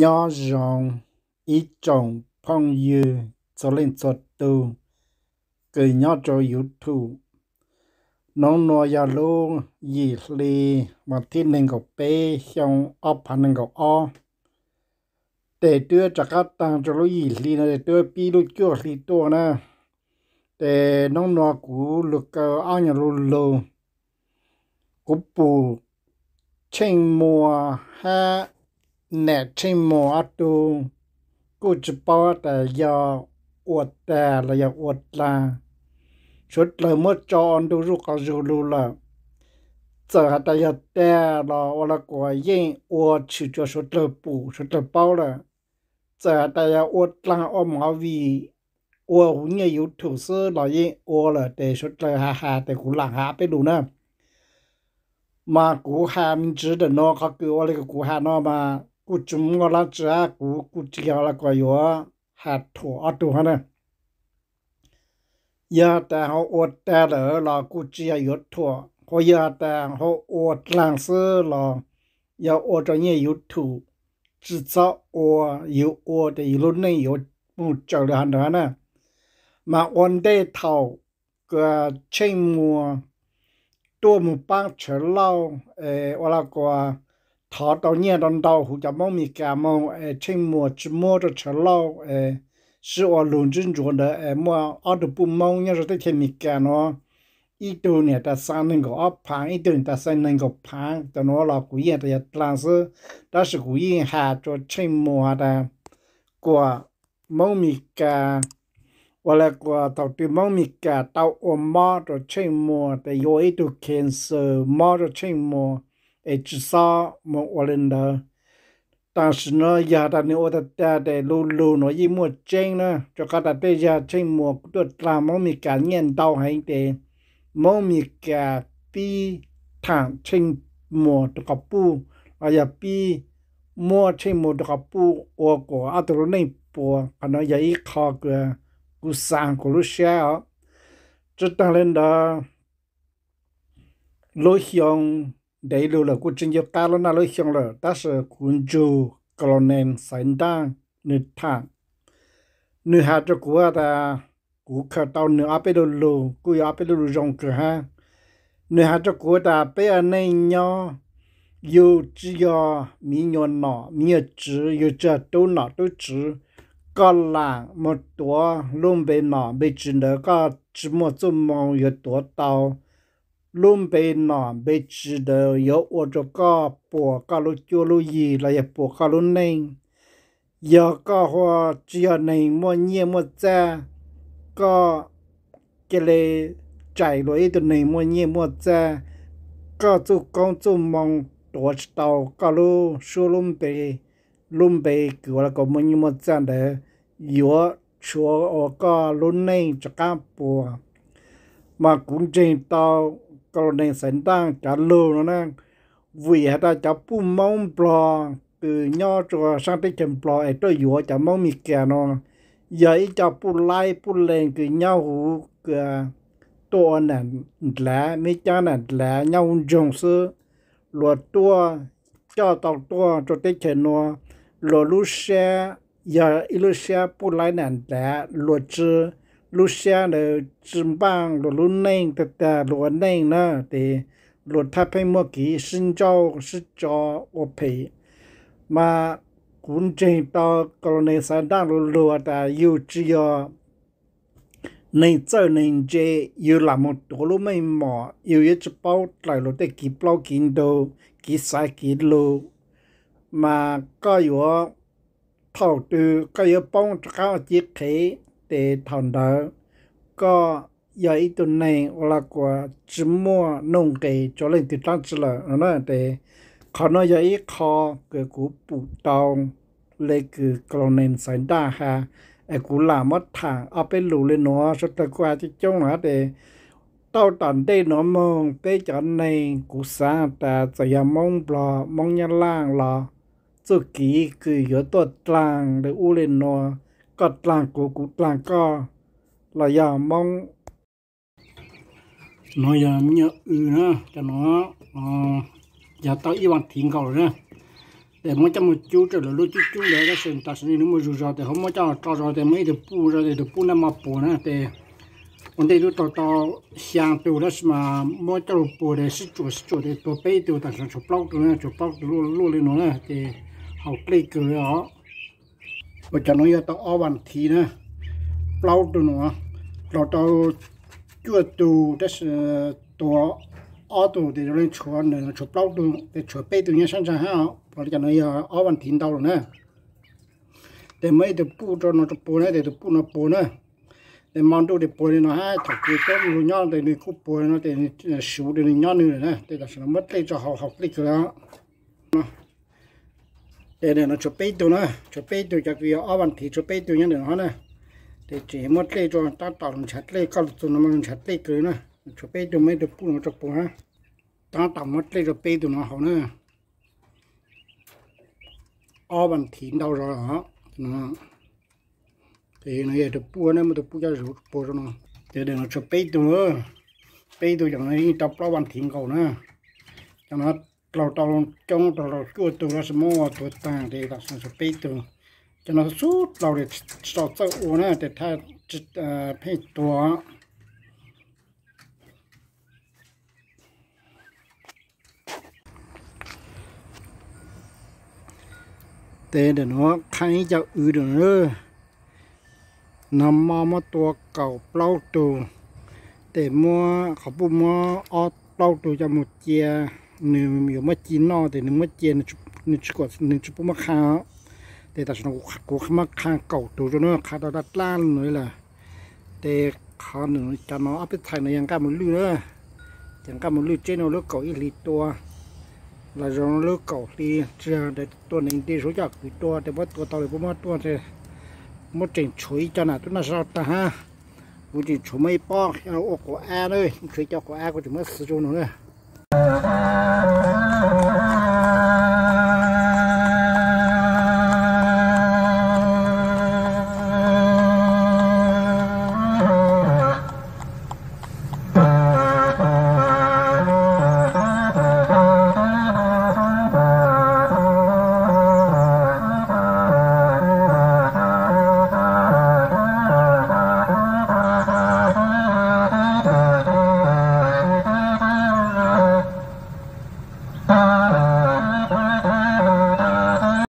Nyob zoo ib tsoom phooj ywg txhua leej txhua tus kws nyob rau YouTube. Hnub nua yog lub yim hli, vas thib nees nkaum peb xyoo ob phav nees nkaum ob. Ces twb rov qab taag rua lub yim hli no, ces twb pib lub cuaj hli tuaj na. Ces hnub nua kuv lug kaw ob nyuas lug lug. Kuv pum Tsheej Muas hab nam Tsheej Muas ob tug kuj tsi paub tas yog ua tag los yog ua dlaag. Suav dlawg muab tso ua ntu zuj qhov zug lug lawm. Txawm has tas yog tag los ua los kuas yeej ua tshwm rua suav dlawg pum suav dlawg paub lawm. Txawm has tas yog ua dlaag ua movie, ua huv nyiaj YouTube xwb los yeej ua lawm, ces suav dlawg has has ces kuv lam has peb lug na. Mas kuv has me ntsis ntawm nuav, qhov kws ua le kuv has no mas kuj tsi muaj dlaab tsi hab, kuv kuj tsi yog los kuas yuav has thuam ob tug hab na. Yog has tas ho ua tag lawm los kuj tsi yog yuav thuam, ho yog has tas ho ua dlaag xwb los yog ua rau nyiaj YouTube, tsi txhob ua, yug ua ces yug lub neej yuav moog tsawg le hov ntawd na. Mas ua ntej thaum Tsheej Muas tuaj moog paab Tshawv Lauj, ua los kuas thov tau nyiaj ntau ntau huv cov Moob Meskas moog, es Tsheej Muas tsi muab rua Tshawv Lauj, sib ua lug ntsib ntsuav ntawd, es muaj ob tug puj Moob nyob rua teb chaws Meskas nuav, ib tug niam tas xaa nees nkaum ob phaav, ib tug niam tas xaa nees nkaum phaav. Cov nuav los kuv yeej tas yog dlaag xwb, tab sis kuv yeej has rua Tsheej Muas has tas kuas Moob Meskas, ua le kuas thaum twg Moob Meskas tau ua mob rua Tsheej Muas ces yuav ua ib tug cancer mob rua Tsheej Muas, es tsi xob moog ua le ntawd. Tam sim no yog tas nwg ua tag tag ces lu lug nuav yeej muaj tseeb na, rua qhov tas tej zag Tsheej Muas kuj tuaj dlaag Moob Meskas nyiaj ntau heev ces Moob Meskas pib thaam Tsheej Muas rua qhov puj, los yog pib muab Tsheej Muas rua qhov puj ua kuas ob tug lub neej puas. Qhov nuav yog ib qho kws kuv xaav kuv lub sab os. Tsi taag le ntawd, lub xyoo ntev lug lawm, kuj tsi nco qab lub naj lub xyoo lawm, tab sis kuv ntsug Colonel Xaiv Ntaaj nwg thaam, nwg has rua kuv tas, kuv khaws tau nwg ob peb lu lug kuj yog ob peb lu lug zoo kawg hab. Nwg has rua kuv tas peb ua neej nyob, yug tsi yog miv nyuas nom miv nyuas tswv, yug tsi yog tub nom tub tswv, koj lam moog tuav lub npe nom npe tswv ntawd, koj tsi muaj txuj moo yuav tuav tau. Lub npe nom npe tswv ntawd yuav ua rua koj puas koj lub cuab lub yig los yog puas koj lub neej. Yog koj hu tsi yog neeg muaj nyiaj muaj txaj, koj ca le tsaim luas ib tug neeg muaj nyiaj muaj txaj, koj txuj koob txuj moo tuav tsi tau koj lub suab lub npe, lub npe kws ua le kuas muaj nyiaj muaj txaj ntawd, yuav tshuav ua koj lub neej rov qab puas. Mas kuv ntseeg tau Colonel Xaiv Ntaaj cov lug no na, vim has tas cov puj Moob Nplog kws nyob rua saab teb chaws Nplog es tuaj yuav cov Moob Meskas no, yog ib co puj laib puj leeg kws nyob huv, kws tuaj ua nam ndlav, meb caab nam ndlav nyob huv nroog xwb. Luas tuaj, coj tau tuaj rua teb chaws nuav, luas lub sab yog ib lub sab puj laib nam ndlav, luas tsi, lub sab ntawd tsi npaaj luas lub neej tag tag luas ua neej na, ces luas thaj pheej muaj kev sib ntsauj sib tso ua phem. Mas kuv ntseeg tau Colonel Xaiv Ntaaj lu lug tas yug tsi yog neeg txawj neeg ntse, yug lam moog tuav lub meej mom, yug yuav tsi paub dlaws luas tej kev plaub kev ntug, kev xaiv kev lug, mas koj yuav, thaum twg koj yuav poob rov qab ua civ qhev, ces thaum ntawd koj yog ib tug neeg ua le kuas tsi muaj nuj nqes rua leej twg dlaab tsi lawm no na. Ces qhov nuav yog ib qho kws kuv pum tau le kws Colonel Xaiv Ntaaj has, es kuv lam muab thaam ob peb lus le nuav, suav dlawg kuj has coob coob lawm ces tau tom ntej nuav moog peb cov neeg kuv xaav tas txawm yog Moob Nplog Moob Nyab Laaj los txuj kev kws yuav tuaj dlaag le ub le nuav, koj dlaag kuv kuv dlaag koj, los yog Moob, nuav yog me nyuam w na, cov nuav yog tau ib vas thiv nkaus lawm na. Ces muab coj mus cub rau lawv lub cub cub ntawd, tab sis tam sim no nws muaj zug zog ces ho muab coj tso zog ces muaj ib tug puj zog, ces tus puj no mas puas na ces ua ntej twb tau tau xyaa tus, tab sis mas muab coj los puas ces sib tsuam sib tsuam ces tuag peb tug, tam sim no tshuav plaub tug na, tshuav plaub tug luaj li no na ces haus dlej kawg li os. Ua cov no yog tau ob vas thiv na, plaub tug no, los tau cuaj tug tab sis tuag ob tug ces zoo li tshuav, tshuav plaub tug ces tshuav peb tug nyob sab ntsag hab. Ua li cov no yog ob vas thiv ntau lawm na. Ces muab ib tug puj rau no rau puas na, ces tus puj no puas na. Ces hmo ntuj ces puas li no hab, thaum kws coob lug nyob ces nws kuj puas li no ces nws suv ces nws nyob nws lawm na. Ces tam sim no muab dlej tso haus, haus dlej kawg li. Ces ntawm no tshuav peb tug na, tshuav peb tug, cov kws yog ob vas thiv tshuav peb tug nyob ntawm no na. Ces tseem muab dlej rau, tab tom ntshav dlej, koj txug no mas ntshav dlej kawg na. Tshuav peb tug, muab ib tug puj no rau puas na, tab tom muab dlej rau peb tug no haus na. Ob vas thiv ntau zog os. Ces no yog tus puj na, muab tus puj coj zuv puas rau no. Ces ntawm no tshuav peb tug, peb tug cov no yeej tau plaub vas thiv nkaus na. Cov no dlaug tau coob, dlaug tau cuaj tug tab sis muab ua tuag taag ces tam sim no tshuav peb tug. Cov no xub dlaug tsis tau txawj ua na ces thaj pheej tuag. Ces ntawm no qha ib co wv ntawm no, nag hmo muab tua kaum plaub tug, ces muab qhov puj muab ob plaub tug coj mus cia, nws yuav muab ci noj ces nws muab cia, nws tsis, nws tsis pub muab qha. Ces tam sim no kuv muab qha kaum tug rau na, qha tau dlab dlab li no lawm. Ces qhov nws cov no ob peb txhais no yog nqaj mus lwj na, ces nqaj mus lwj tseb no lub kaum ib hlis tua, los zoo lub kaum hli tsis yog tua neeg nti, suav coj kwv tua ces muab tua tau lawm puab muab tuaj, muab tseem tshuav ib co na, tub noj sab tag hab. Kuv tseem tshuav muaj ib pob ua quav ab na, tshuav ib co quav ab kuv tseem muab xwb rau no na.